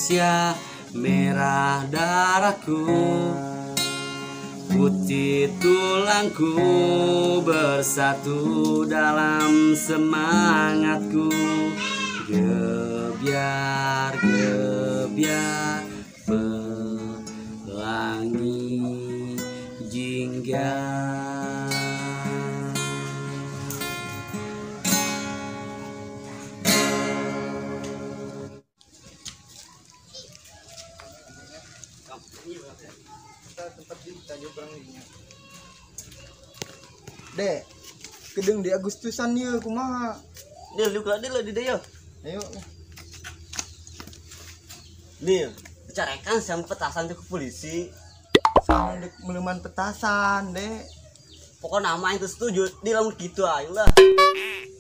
Indonesia, merah darahku, putih tulangku, bersatu dalam semangatku. Gebyar gebyar pelangi jingga. Dek, kedeng di Agustusan ieu kumaha? Dil, luka dil di dieu. Ayo. Dil, dicarekan sama petasan ke polisi. Sama dek meuleman petasan, Dek. Pokoknya nama aing teu setuju, dil lamun kitu aing lah.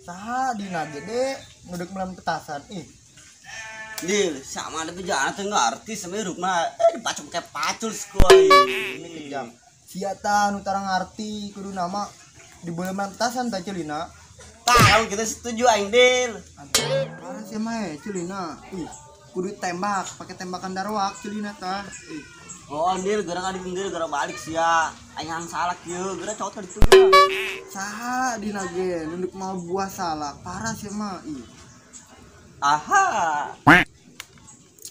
Saha dina ge, Dek, nu deuk meuleman petasan. Ih. Dil, sama ada penjara teu ngarti sama hirup mah dipacul kayak pacul sekuai. Ini kejam. Sia tah nu tara ngarti kudu nama di beuleman petasan tah Celina. Tah, lamun kita setuju aing, Dil. Parah sih mah Celina. Ih, kudu tembak, pakai tembakan darwak Celina tah. Ih. Oh, Dil, geura ka dieu geura balik sia. Aing hang salak ieu, geura cowok ka ditu geura. Saha dina ge nu deuk mau buah salak. Parah sih mah. Ih. Aha.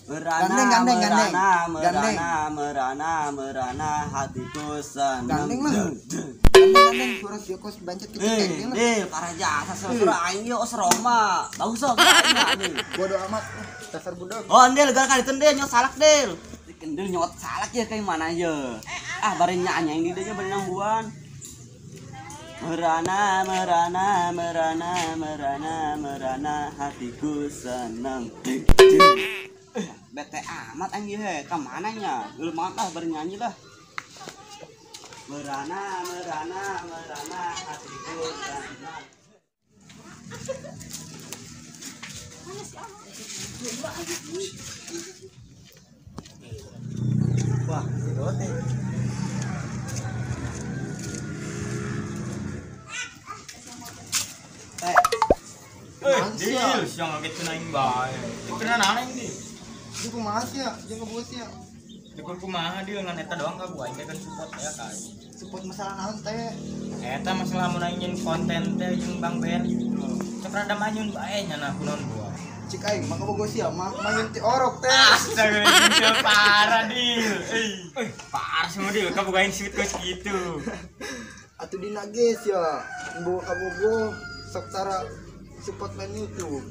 Merana, gandeng, gandeng, merana, gandeng. Merana, gandeng. Merana, merana, hatiku senang. Gandeng lah. Gandeng, gandeng, suara si kos bancet kecil. Dil, parah jasa suara aing ieu os Roma. Bagus sok aing. Bodoh amat, dasar budak. Oh, Dil, gara kali teu nyot salak, Dil. Dil nyot salak ya kayak mana ya. Ah, bare nyanyi di dieu bari nangguan. Merana, merana, merana, merana, merana, hatiku senang. Bete amat anjing he, kemana nya? Geuleuh banget lah bernyanyi lah. Merana, merana, merana, hatiku senang. Wah, si teh. Dil, siang kaget aing bae. Itu kena naon aing, Dil? Itu kumaha sia, jeung kabogoh sia. Itu kumaha Dil ngan eta doang ka gua aing kan support ya ka aing. Support masalah naon teh? Eta masalah mun aing nyeun konten teh jeung Bang Ben. Sok rada manyun bae nya nah kunaon gua. Cik aing mah kabogoh sia mah manyun ti orok teh. Astaga, parah Dil. Eh, parah semua Dil, kabogoh aing sweet kos kitu. Atuh dina ge sia, mboga kabogoh sok tara support main YouTube.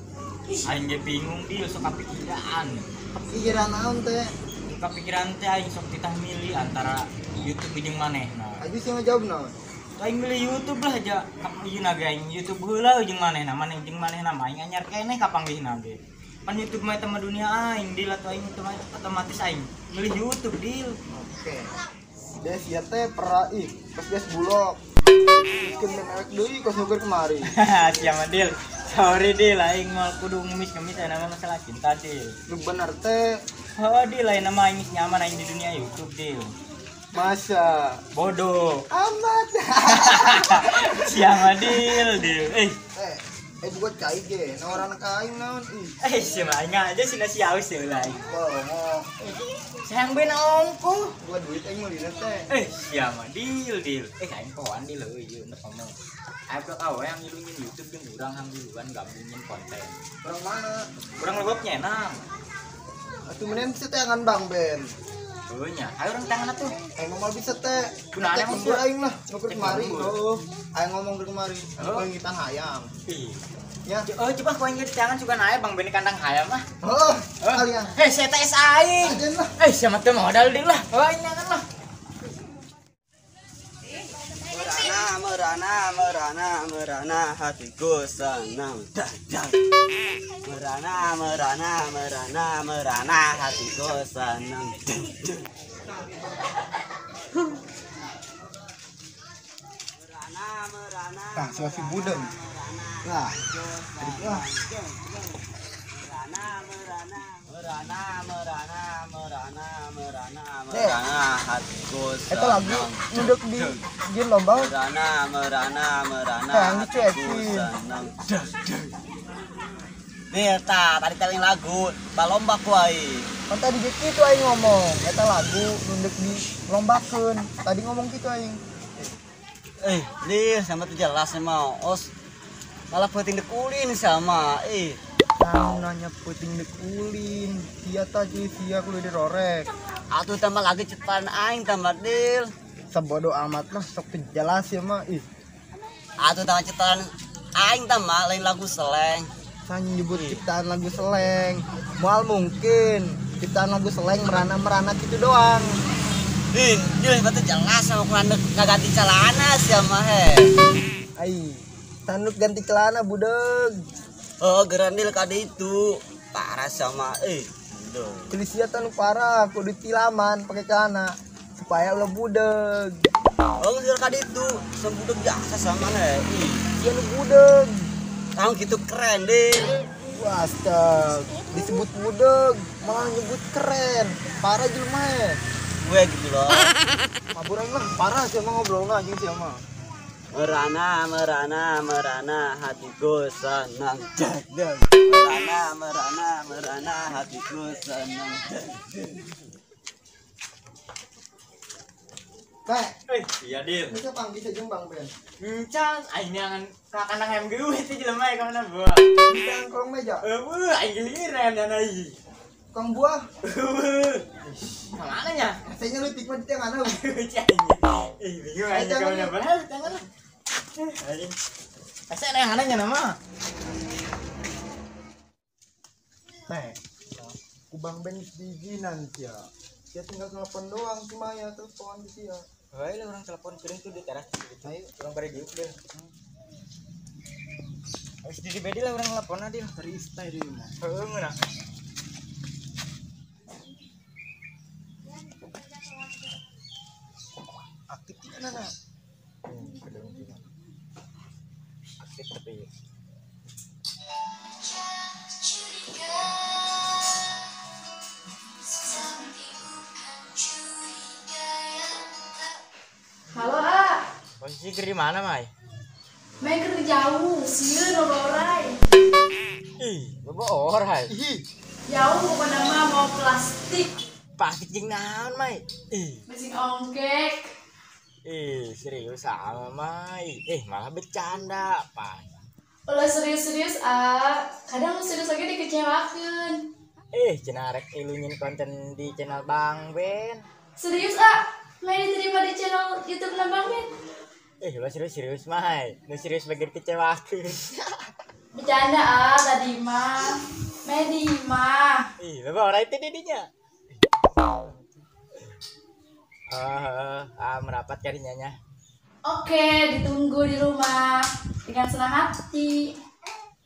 Aing ge bingung Dil, sok kapikiran. Kapikiran naon teh? Kapikiran teh aing sok titah milih antara YouTube jeung manehna. Aing sih ngajawab naon? Aing milih YouTube lah aja. Ieu na ge aing YouTube heula jeung manehna, maneh jeung manehna mah aing anyar keneh kapanggihna ge. Pan YouTube mah eta mah dunia aing, Dil, atuh aing otomatis aing milih YouTube, Dil. Oke. Des sia teh pera ih, pas geus bulog. Miskin mewek deui kos nuker kemari. Sia mah Dil. Sorry Dil, aing moal kudu ngemis-ngemis aya nama masalah cinta Dil. Lu bener teh. Oh Dil, aing nama aing geus nyaman aing di dunia YouTube Dil. Masa bodoh amat. Sia mah Dil, Dil. Buat cai ge, nawaran ka aing naon ih. Sia mah aing aja sina si aus heula aing. Bohong. Sayang ben ongko. Buat duit aing meulina teh. Sia mah Dil, Dil. Aing poan Dil euy ieu nek ngomong. Aing blok awe yang ngilungin YouTube jeung urang hanggiluan gabungin konten. Urang mana? Urang logok nyenang. Atuh menen bisa teangan Bang Ben. Heuh nya, ayo urang tangan atuh. Aing ngomong bisa teh. Kunaon emang sih aing lah, ngukur kemari. Heuh. Aing ngomong ke kemari, aing ngitan hayam. Ih. Ya. Oh, coba ku aing tangan suka naik Bang Ben kandang hayam mah. Heuh, kalian. Saya teh aing. Sia mah teu modal deui lah. Oh, aing nyangan lah. Merana, merana, merana, merana, hatiku senang. Merana, merana, merana, merana, hatiku senang. Merana, merana. Tah, si budeng. Nah, adik lah. Merana, merana, merana, merana, merana, merana, merana, hatiku senang. Eta lagu nudek di jin lomba. Merana, merana, merana, hatiku senang. Nih, ta, tadi teling lagu, balomba ku aing. Kan tadi ge kitu aing ngomong, eta lagu nu deuk dilombakeun. Tadi ngomong kitu aing. Dil, sama tuh jelas emang. Os malah peuting dek ulin sama. Tang nanya peuting dek ulin. Sia tadi sia kudu dirorek. Atuh tambah lagi ciptaan aing tambah Dil. Sebodoh amat mah sok teu jelas ya mah. Ih. Atuh tambah ciptaan aing tambah lain lagu seleng. San nyebut ciptaan lagu seleng. Moal mungkin ciptaan lagu seleng merana-merana gitu doang. Dil, batu jelas sama kurang ganti celana sama he. Ai, tanduk ganti celana budeg. Oh, gerandil kade itu parah sama Celisia tanu parah, kudu tilaman pakai celana supaya ulah budeg. Oh, geus kade itu, sembudeg biasa sama he. Sia nu budeg. Kamu gitu keren deh. Wah, astag, disebut budeg malah nyebut keren. Parah jelema he. Gue gitu loh. Mabur aing lah, parah sih emang ngobrolna anjing sih emang. Merana merana merana hatiku senang. Merana merana merana hatiku senang. Kak, iya Dil. Bisa panggil saja Bang Ben. Encan, aing neangan ka kandang ayam geus teh jelema ka mana buah. Di kolong meja. Eueuh, aing geulir ayam dana ieu. Kang buah. Kemana nya? Rasanya lu tikman di tangan lu. Ih, bingung aja kemana bahas tangan. Asa yang anehnya nama. Teh. Ku Bang Ben diizinan sia. Dia tinggal telepon doang si Maya telepon di sia. Heuh, orang telepon kering tuh di teras. Ayo, orang bari diuk deh. Harus di bedi lah orang telepon adil. Freestyle di mah. Heuh, ngeunah. Aktif tidak nana? Aktif tapi Halo A. Posisi di mana Mai? Mai keur jauh, sieun loba orai. Ih, loba orai. Jauh pokoknya mah mau plastik. Plastik jeung naon Mai? Ih, mesin ongkek. Ih, serius sama Mai. Malah bercanda, Pak. Ulah serius-serius, ah. Kadang serius lagi dikecewakan. Cenah rek ilunyin konten di channel Bang Ben. Serius, ah. Mai diterima di channel YouTube Bang Ben. Ulah serius-serius, Mai. Nu serius bagi dikecewakan. Bercanda, ah, tadi mah. Mai di mah. Ih, loba orang itu didinya. Merapat karinya nya. Oke, ditunggu di rumah dengan senang hati.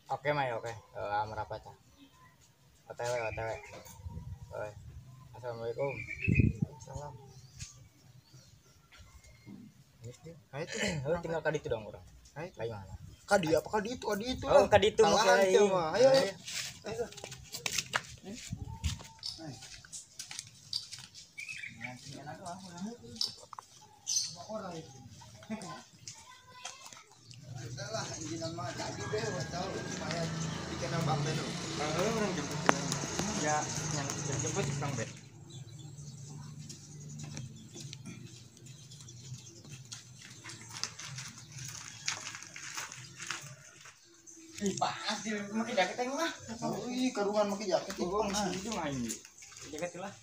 Oke, Mai, oke. Merapat. OTW, OTW. Oi. Assalamualaikum. Salam. Ayo tuh, tinggal kadi itu dong, orang. Ayo. Kayak mana? Kadi apa kadi itu? Kadi itu. Oh, kadi itu mah. Ayo, ayo. Ayo. Udah lah, izinan mah jadi deh, tahu supaya dikenal Bang Ben. Orang jemput. Ya, yang jemput Bang Ben. Ih, panas di pakai jaket aing mah. Oh, ih, karuan pakai jaket. Oh, itu mah ini. Jaket lah.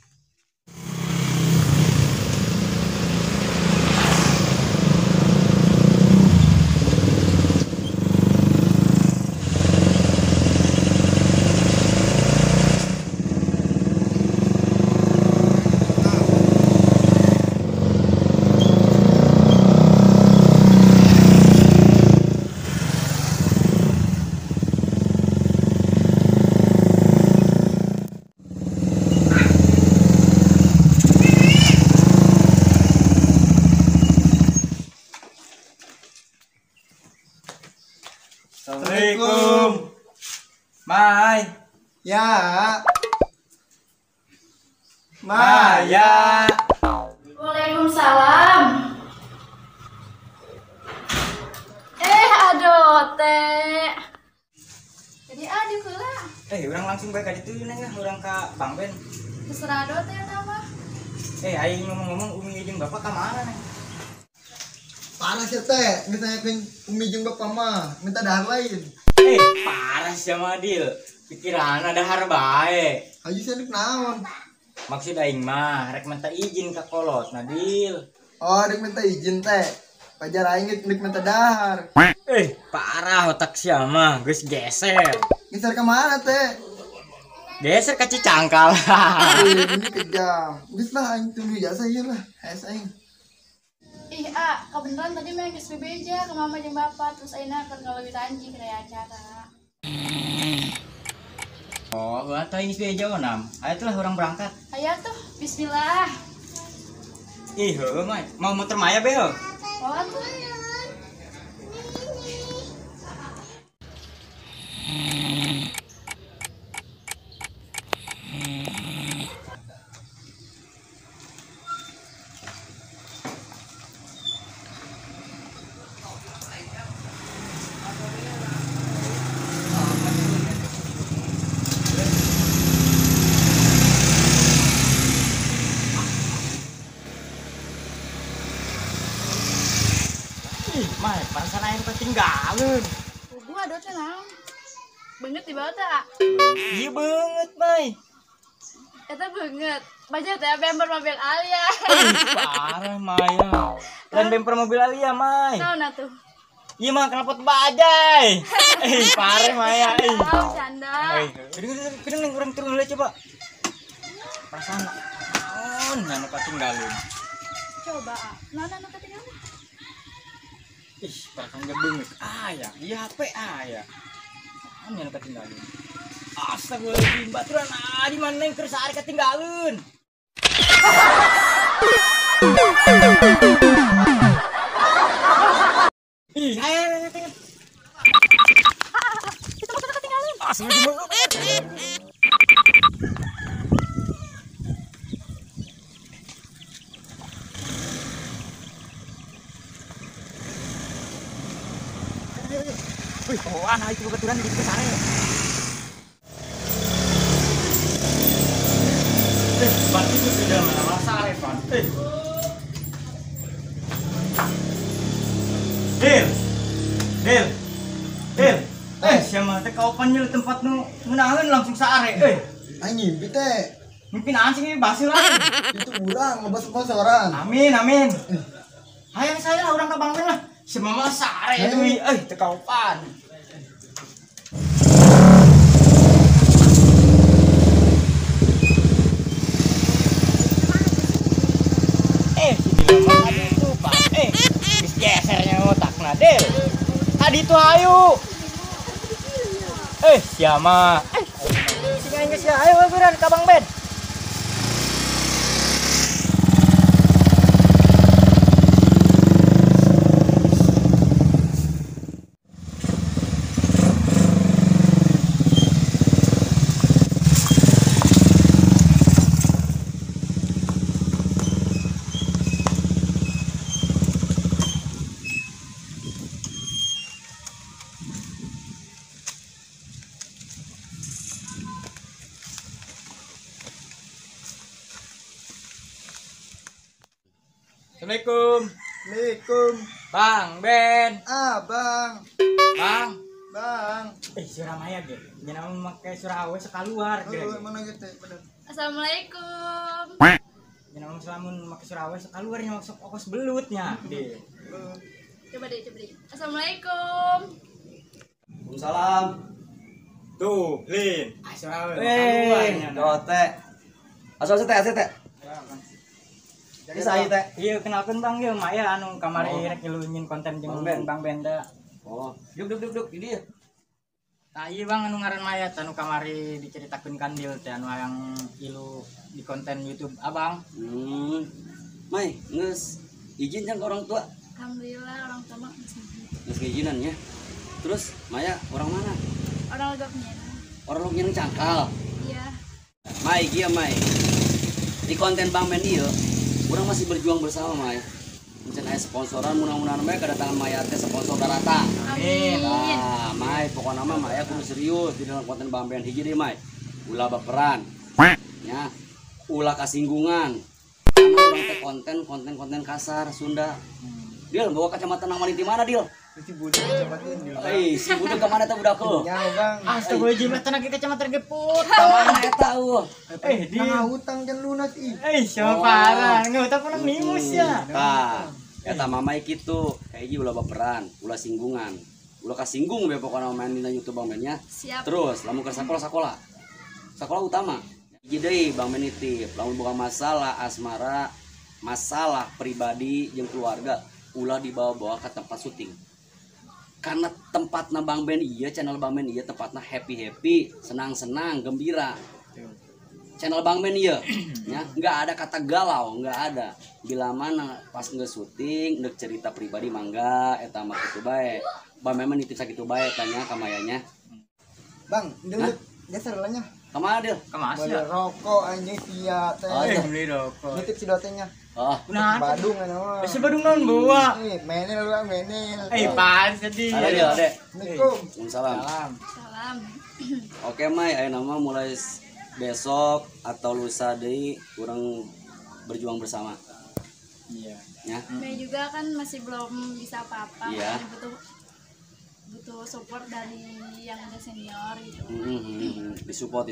Assalamualaikum. Mai. Ya. Maya. Waalaikumsalam. Aduh teh. Jadi aduh heula. Urang langsung bae ka ditu neng lah, urang ka Bang Ben. Terserah do teh eta mah. Aing ngomong-ngomong Umi jeung Bapak ka mana nih? Parah sih teh, misalnya Umi jeung Bapak mah minta dahar lain. Parah sih sama Dil. Pikiran dahar bae. Ayo sih naon? Maksud aing mah rek minta izin ka kolot, Nadil. Oh, rek minta izin teh. Pajar aing rek minta dahar. Parah otak sia mah, geus geser. Geser ke mana teh? Geser ke Cicangkal. Ini kejam. Geus lah aing tunggu jasa ieu lah. Haes aing. Ih, kebeneran tadi mah geus bebeja ke mama jeung bapak terus ayeuna keur ngaleuwit anjing raya acara. Oh, atau ini bebeja mah nam. Ayo tuh lah orang berangkat. Ayo tuh, bismillah. Ih, heuh mah. Mau motor Maya be heuh. Oh, tuh. Mai, perasaan aing ketinggalan. Gua ada teh naon? Beungeut di bawah teh. Iya beungeut, Mai. Eta beungeut. Baja teh bemper mobil Alia. Parah, Maya. Dan bemper mobil Alia, Mai. Naon atuh? Iya mah knalpot bajai. Parah Maya. Tahu canda. Kedeng urang turun heula coba. Perasaan naon anu ketinggalan. Coba, naon anu ketinggalan? Ih, perasaan gak beungeut. Ya, di HP ya. Naon anu ketinggalan? Astagfirullahaladzim, baturan di mana yang keur sehari ketinggalan? Ih, ayo, ayo, ayo. Itu motor ketinggalan. Astagfirullahaladzim. Wih, oh, anak itu kebetulan di sana ya. Berarti itu sudah mana masalah, Evan. Dil. Dil. Dil. Siapa teh kau panggil tempat nu ngeunaheun langsung saare. Aing ngimpi teh. Mimpi naon sih ngimpi basil lah. Itu urang loba sponsoran. Amin, amin. Hayang saya lah urang ka Bang Ben lah. Si mama sare itu teu kaupan. Si Dil mah tadi itu, Pak. Geus gesernya otakna, Dil. Tadi itu ayo. Siapa? Sing aing geus ya, ayo beran ka Bang Ben. Assalamualaikum. Assalamualaikum. Bang Ben. Abang. Bang. Bang. Surah Maya ge. Jangan make surah awe sekaluar ge. Oh, mana ge teh bener. Assalamualaikum. Jangan selamun make surah awe sekaluar nya maksud okos belutnya. Deh. Coba deh, coba deh. Assalamualaikum. Waalaikumsalam. Tuh, Lin. Surah awe sekaluar nya. Tuh teh. Asal teh, asal teh. Jadi saya teh, iya kenalkeun Bang ieu Maya anu kamari rek ngilu konten jeung Bang Benda. Oh, duk duk duk duk ini ya. Tah ieu Bang anu ngaran Maya teh anu kamari diceritakeun Kandil teh anu yang ilu di konten YouTube Abang. Mai, geus izin kan ke orang tua? Alhamdulillah orang tua mah geus Geus ngizinan ya. Terus Maya orang mana? Orang Legok Nyeneng. Orang Legok Nyeneng Cangkal. Iya. Mai, ieu Mai. Di konten Bang Ben ieu orang masih berjuang bersama Mai. Mungkin aya sponsoran mudah-mudahan Mai kedatangan Maya teh sponsor darata. Amin. Nah, Mai pokokna mah Maya kudu serius di dalam konten Bang Ben hiji deui Mai. Ulah baperan. Ya. Ulah kasinggungan. Karena urang teh konten kasar Sunda. Dil, bawa kacamata nang di mana, Dil? Si budak kacamata Dil. Eh, si budak ke mana teh budak heuh? Nyaho, Bang. Astagfirullahaladzim, eta nage kacamata ge foto. Mana eta eueuh? Eh, Dil. Nang hutang can lunas ih. Eh, siapa parah. Ngutang pun nimus ya. Tah, eta mamai kitu. Hiji ulah baperan, ulah singgungan. Ulah kasinggung be pokona main dina YouTube Bang Ben nya. Siap. Terus lamun keur sakola sakola. Sakola utama. Hiji deui Bang Ben nitip, lamun boga masalah asmara, masalah pribadi jeung keluarga, ulah dibawa-bawa ke tempat syuting. Karena tempatna Bang Ben ieu, channel Bang Ben ieu tempatna happy-happy, senang-senang, gembira. Channel Bang Ben ieu ya, nggak ada kata galau, nggak ada. Bila mana pas nggak syuting, ndek cerita pribadi mangga eta mah kitu bae. Bang Ben nitip sakitu bae tanya ka Mayanya. Bang, dulu geser lah nya. Ka mana, Dil? Ka mana Beli rokok anjing sia teh. Oh, iya. Beli rokok. Nitip si dotenya. Oh, Kunaon? Badung anu mah. Si Badung naon bawa? Eh, menel lah menel. Eh, pas sedih. ada Dil, ada. Assalamualaikum. Waalaikumsalam. Salam. Salam. Oke, Mai, ayeuna mah mulai besok atau lusa deui urang berjuang bersama. Iya. Ya. Mei juga kan masih belum bisa apa-apa. Iya. Makanya butuh support dari yang udah senior gitu. Disupport.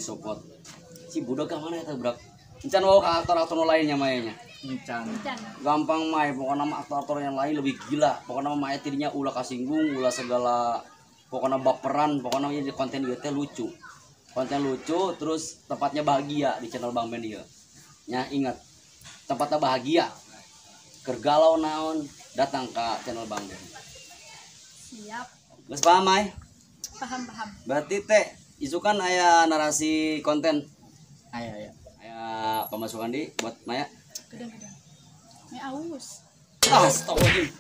Si budak ka mana eta budak? Encan wau ka aktor-aktor nu lainnya Mayanya. Encan. Encan. Gampang Mai, pokoknya mah aktor-aktor yang lain lebih gila. Pokoknya mah Maya tidinya ulah kasinggung, ulah segala pokoknya baperan, pokoknya di konten ieu teh lucu. Konten lucu terus tempatnya bahagia di channel Bang Ben ieu. Ya, ingat. Tempatnya bahagia. Keur galau naon datang ke channel Bang Ben. Siap. Geus paham, Mai? Paham. Berarti teh isukan aya narasi konten. Ayo, ayo. Aya pemasukan di buat Maya. Gedang. Mei aus. Astagfirullahaladzim.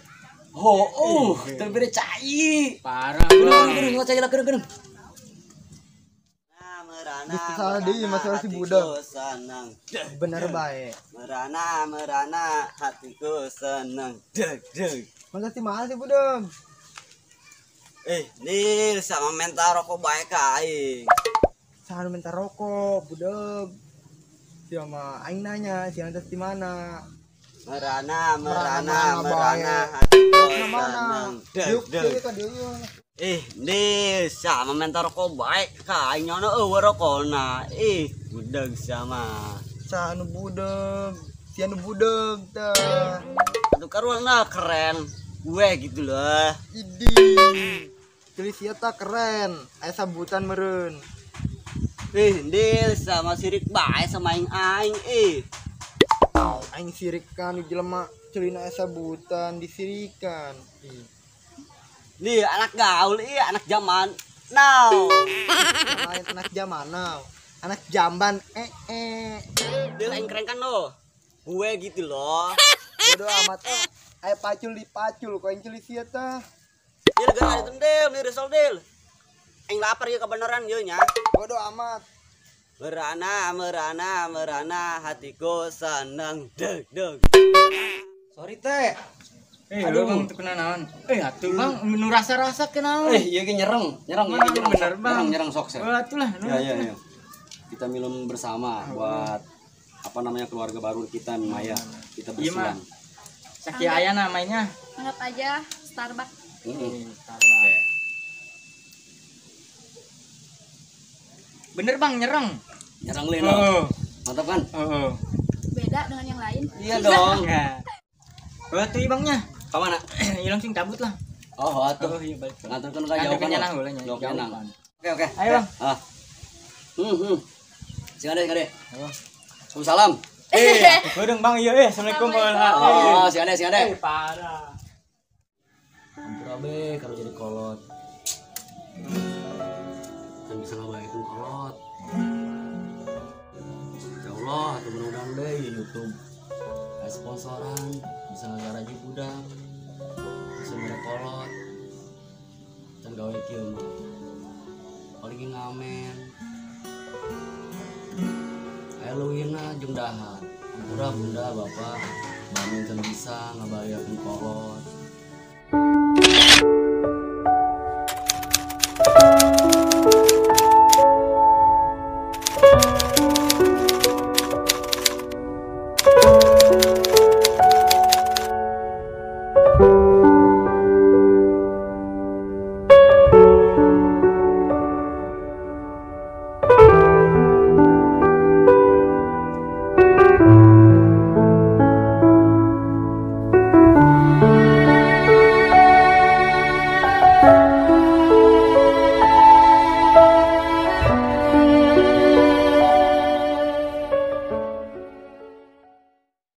Oh, teu bere cai. Parah. Gereng, gereng, cai lah gereng, gereng. Merana, Geus salah deui masalah si hatiku budak. seneng. Bener bae. Merana, merana, hatiku seneng. Deg, deg. Masa si mahal sih budak. Eh, Nil, sama minta rokok bae ka aing. Saha nu minta rokok budak. Sia mah aing nanya, sia teh di mana? Merana, merana, Merana, merana, bae. hatiku Mana? seneng. Deg, Diuk deg. deui ka dieu. Eh, Nil, sama minta rokok bae ka aing nyono eueuh rokona. Ih, budak sama. Saha nu budak? Sia nu budak tah. Aduh karuana keren. Gue gitu loh. Idi. Tulis sia tah keren. Aya sambutan meureun. Ih, Nil, sama sirik bae sama aing aing ih. Aing sirikan nu jelema celina aya sambutan disirikan. Ih. Nih, anak gaul ih, anak zaman now. Lain anak zaman now. Anak jamban eh. Nil, aing keren kan lo. Gue gitu loh. Bodoh amat ah. Aya pacul dipacul kok aing ceuli sia tah. Nil, geus ada Nil, nih risol Nil. Aing lapar ya kebenaran ieu nya. Bodoh amat. Merana, merana, merana, hatiku seneng. Deg, deg. Sorry teh. Eh, aduh, Bang, teu kena naon. Eh, atuh Bang, nu rasa-rasa kena naon. Eh, ieu ge nyereng, nyereng, Mana ieu ge nyereng, bener, sok. Bang. Nyereng, nyereng sok saya. Oh, atuh lah. Ya, ya, ya. Kita minum bersama buat apa namanya keluarga baru kita Maya. Kita Iya, mah. bersulang. Saki aya namanya. Anggap aja Starbucks. Heeh. Bener Bang, nyereng. Nyereng lino. Oh, Mantap kan? oh. Beda dengan yang lain. Iya dong. Ya. Oh, atuh Bangnya. Ka mana? Ya langsung cabut lah. Oh, atuh. Oh, iya balik. Nganterkeun ka jauh Nganterkeun kan. nyanang boleh nya. Jauh Jauh nyanang. kan. Oke, oke. Ayo, Bang. Ah. Sing ade, sing ade. Oh. Salam. Eh, atuh keudeng Bang, iya eh. Assalamualaikum warahmatullahi. Oh, sing ade, sing ade. Eh, parah. Ampura be kalau jadi kolot. Kan bisa ngabayakeun kolot. Ya Allah, atuh mudah-mudahan deh YouTube aya sponsoran, bisa ngagaraji budak. Bisa mere kolot. Can gawe kieu mah. Paling ge ngamen. Aya leuwihna jeung dahar. Ampura bunda bapak, bangun can bisa ngabayakeun kolot.